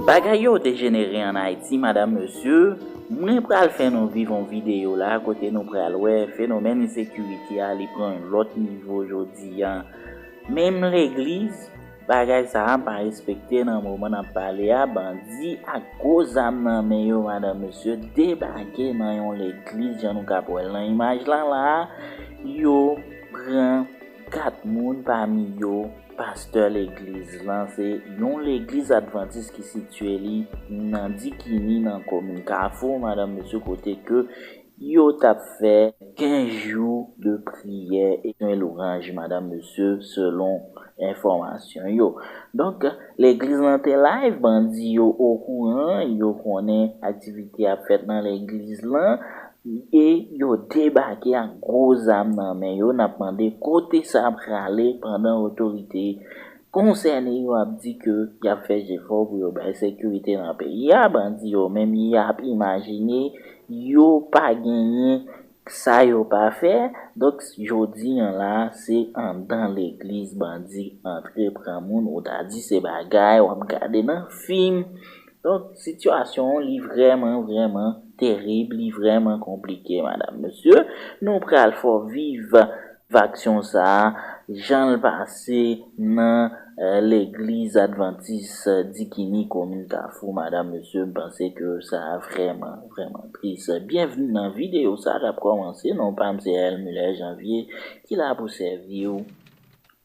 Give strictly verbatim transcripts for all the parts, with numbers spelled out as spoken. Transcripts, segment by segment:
Bagay yo dejenere ann Ayiti, madanm, mesye. Mwen pral fè nou viv yon videyo la kote nou pral wè fenomèn ensekirite a, li pran yon lòt nivo jodi a. Menm legliz, bagay sa a pa respekte nan moman n ap pale a. Bandi ak gwo zam nan men yo, madanm, mesye, debake nan yon legliz, jan nou kab wè l nan imaj la, la a. Yo pran kat moun, pami yo pastè legliz lan. Se yon legliz advantis ki sitiye li nan Dikini, nan komin Kafou, madanm, mesye, kote ke yo t ap fè kenz jou de priyè e louanj, madanm, mesye, selon enfòmasyon yo. Donk, legliz lan te live, bandi yo okouran, yo konnen aktivite ap fèt nan legliz lan, e yo debake ak gwo zam nan men yo. N ap mande kote sa prale pandan otorite konsène yo ap di ke y ap fè jefò pou yo bay sekirite nan peyi a. Bandi yo menm, y ap imajine yo pa genyen sa yo pa fè. Donk, jodi an la, se anndan legliz bandi antre pran moun, ou ta di se bagay w ap gade nan fim. Donk, sitiyasyon an, li vrèman, vrèman terib, li vrèman konplike, madanm, mesye. Nou pral fè w viv aksyon sa a, jan l pase nan, eh, legliz advantis, eh, Dikini, komin Kafou, madanm, mesye, m panse ke sa a vrèman, vrèman tris. Byenvni nan videyo sa a k ap kòmanse. Non pa m se L Muller Janvier ki la pou sèvi w.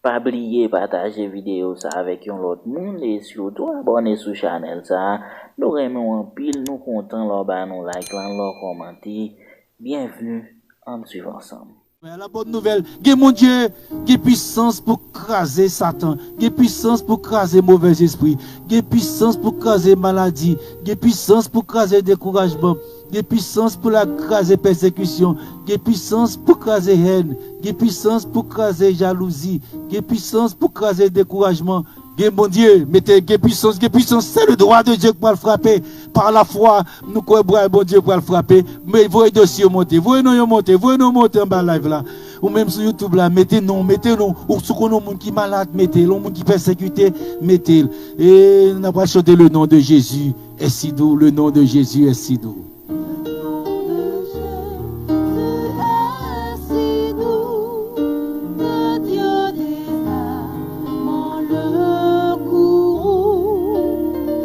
Pa bliye pataje videyo sa avèk yon lòt moun e sitou abòne sou chanèl sa. Nou renmen w anpil, nou kontan lè w ba nou like lan, lè w kòmante. Byenvni, ann swiv ansanm. La bòn nouvèl, gen Bondye, gen pisans pou kraze Satan, gen pisans pou kraze movèzespri, gen pisans pou kraze maladi, gen pisans pou kraze dekourajman, gen pisans pou l kraze pèsekisyon, gen pisans pou kraze hèn, gen pisans pou kraze jalouzi, gen pisans pou kraze dekourajman. Gen Bondye, mete gen pisans, gen pisans. Se le dwa de Dye ki pral frape. Pa lafwa, nou kwè bra Bondye pral frape. Men voye dosye yo monte, voye non yo monte, voye non yo monte anba live la. Ou menm sou YouTube la, mete non, mete non. Ou si w konn yon moun ki malad, mete l. Yon moun ki pèsekite, mete l. E n ap chante le nom de Jésus est si doux, le nom de Jésus est si doux. Le nom de Jésus est si doux, que Dieu des armes, le courroux,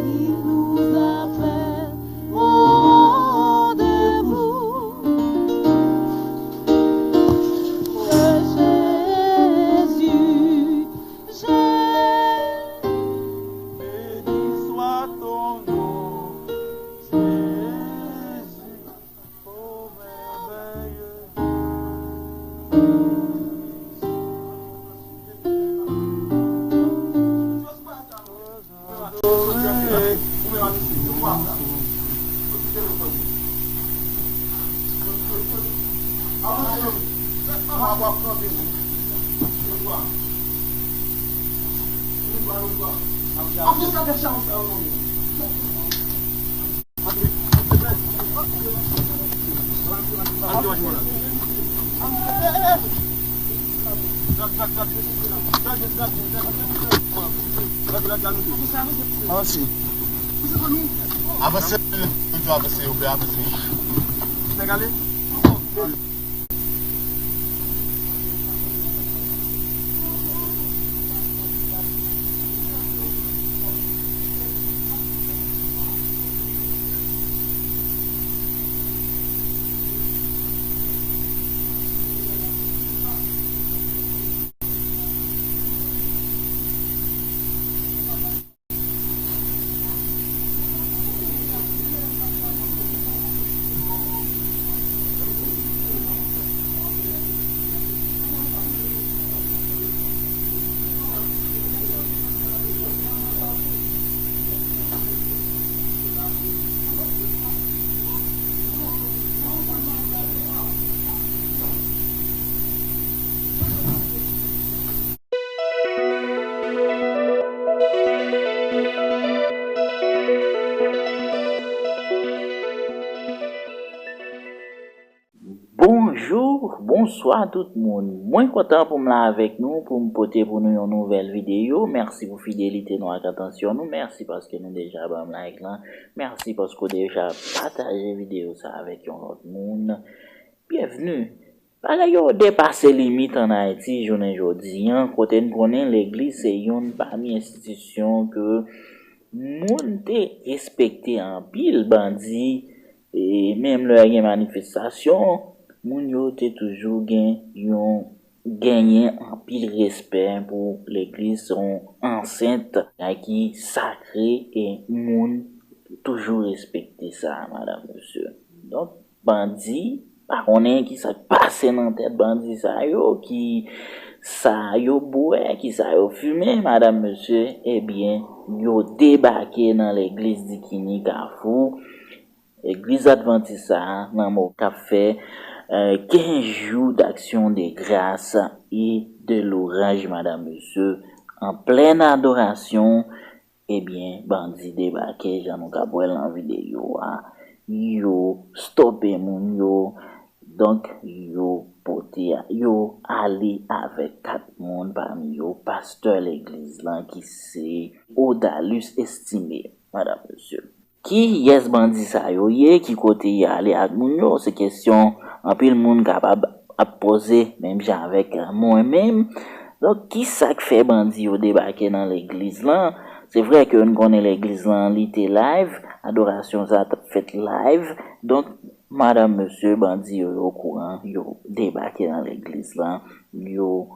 il nous appelle au rendez-vous. Que Jésus, Jésus, béni soit ton nom, Jésus. Avanse. Avanse, avanse, yo pe avanse. Bonswa tout moun. Mwen kontan pou m la avèk nou, pou m pote pou nou yon nouvèl videyo. Mèsi pou fidelite nou ak atansyon nou. Mèsi paske nou deja ban m like lan. Mèsi paske w deja pataje videyo sa avèk yon lòt moun. Byenvni. Bagay yo depase limit ann Ayiti jounen jodi an, kote n konnen legliz se youn pami enstitisyon ke moun te respekte anpil. Bandi, e menm lè gen manifestasyon, moun yo te toujou gen yon, genyen anpil respè pou legliz, se yon ansent ki sakre e moun toujou respekte sa, madanm, mesye. Donk, bandi, pa konnen ki sa k pase nan tèt bandi sa yo, ki sa yo bwè, ki sa yo fimen, madanm, mesye, ebyen, yo debake nan legliz Dikini Kafou, legliz advantis sa a, nan mo k ap fè, euh, quinze jours d'action de grâce et de louange, madanm, mesye, en pleine adoration, ebyen, bandi debake, jan nou ka wè l nan videyo a. Yo stope moun yo. Donk, yo pote, yo ale avèk kat moun, pami yo pastè legliz lan ki se Odalus Estimé, madanm, mesye. Kiyès bandi sa yo ye? Ki kote y ale ak moun yo? Se kesyon anpil moun kapab ap poze, menm jan avèk mwen menm. Donk, ki sa k fè bandi yo debake nan legliz lan? Se vre ke n konnen legliz lan, li te live, adorasyon sa t ap fèt live. Donk, madanm, mesye, bandi yo, yo kouran, yo debake nan legliz lan, yo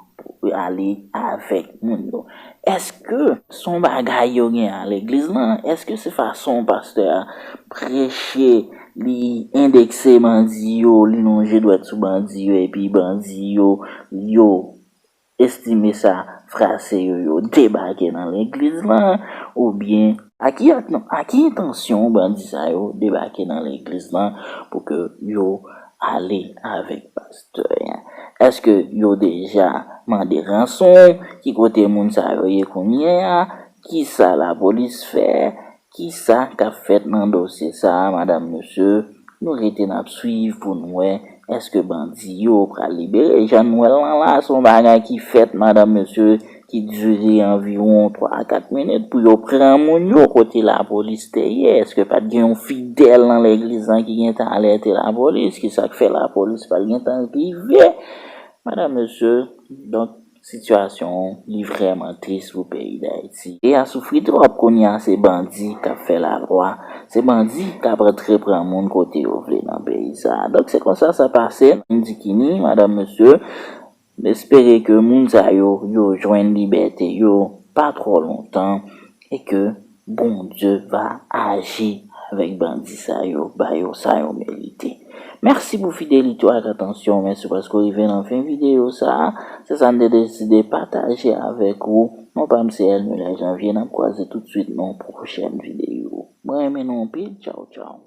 ale avèk moun yo. Èske se yon bagay yo gen a legliz lan? Èske se fason pastè a preche, li endekse bandi yo, li lonje dwèt sou bandi yo, epi bandi yo, yo estime sa frase yo, yo debake nan legliz lan? Oubyen, a ki, ak, non, a ki entansyon bandi sa yo debake nan legliz lan pou ke yo ale avèk pastè a? Èske yo deja mande ranson? Ki kote moun sa yo ye kounye a? Ki sa lapolis fè? Ki sa k ap fèt nan dosye sa a, madanm, mesye? Nou rete n ap swiv pou n wè èske bandi yo pral libere. Jan n wè l lan la, se yon bagay ki fèt, madanm, mesye, ki dire anviwon twa a kat minit pou yo pran moun yo kote lapolis te ye. Èske pa t gen yon fidèl nan legliz lan ki gentan alète lapolis? Ki sa k fè lapolis pa t gentan rive? Madanm, mesye, donk, sitiyasyon an, li vrèman tris pou peyi Dayiti. E a soufri twòp, kounye a se bandi k ap fè lalwa, se bandi k ap antre pran moun kote yo vle nan peyi sa a. Donk, se konsa sa pase nan Dikini, madanm, mesye. M espere ke moun sa yo, yo jwenn libète yo pa twò lontan e ke Bondye va aji avèk bandi sa yo, ba yo sa yo merite. Mèsi pou fidelite w ak atansyon w, mèsi paske w rive nan fen videyo sa a. Se sa n te deside pataje avèk ou. Non pa m se Elmilè Janvier, n ap kwaze toutswit nan yon pwochèn videyo. Mwen renmen nou anpil, tchaw tchaw.